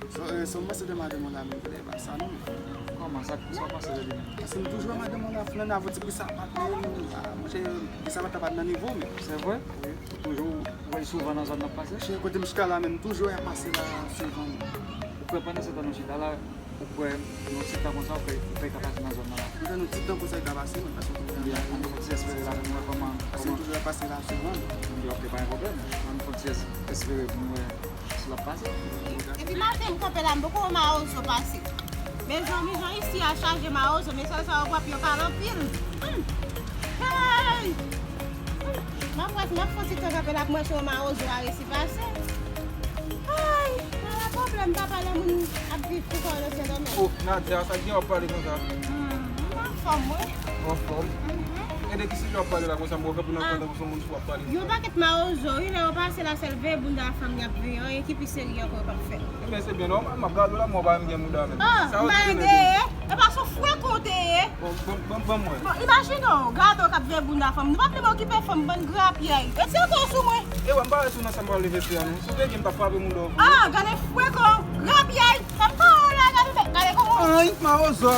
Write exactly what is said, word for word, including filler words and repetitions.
Sa w panse de madanm ou la menm? Kote l pase sa non? Kòman sa, sa w panse de li menm? Paske m toujou wè madanm ou la flann avè ti bri sapat li, monchè, bri sapat la pa t nan nivo menm. Se vre? Wi. Ou toujou wè l souvan nan zòn nan pase? Monchè, kote m chita la menm, m toujou wè l ap pase la souvan. Ou kwè pandan se tan nou chita la, ou kwè nan ti tan konsa, ou kwè, ou kwè l ka pase nan zòn nan la? Pandan nou ti tan konsa, l ka pase, mwen, paske m toujou wè l ap pase la souvan. Paske m toujou wè l ap pase la souvan. Ebyen, ok, pa gen pwoblèm. Ann fè yon ti es-, espere pou nou wè si l ap pase. Depi maten m kanpe la, m poko wè mawozo pase. Mezanmi, jan isi a chaje mawozo, mesye sa yo pwòp, yo pale anpil. Hmm. Hey! Hmm. M ap wè si m ap fè yon ti tan kanpe la pou m wè si yon mawozo a resi pase. Ay, pa gen pwoblèm, papa, lè moun ap viv pou kò yo nan Sendomeng. Oh, Nadia, sa k gen w ap pale konsa? Hmm, m anfòm, wi. Anfòm? Mhm. E de ki sijè w ap pale la konsa, m wè w kanpe nan tan tankou se yon moun fou w ap pale? Yon pakèt mawozo, wi, lè yo pase la, sèl veye bounda fanm y ap veye, anyen ki pi serye ankò yo p ap fè. Ebyen, se byen nòmal, m ap gade w la, m wè w pa menm gen bounda menm. Ah, sa yo m pa te gen vle deye, e pa sou frekan w te ye. Bon, bon, bon, bon, mwen. Bon, imajine w, gade w k ap veye bounda fanm. Nou pa t menm okipe fanm, bann grapyay. Retire kò w sou mwen. E wè, m pa wè si w nan sa m pral leve fè a, non. Si w te gen, m t ap frape bounda w. Ah, gade frekan w, grapyay. Sa m pa wè w la, gade, gade kòman w. Ay, mawozo.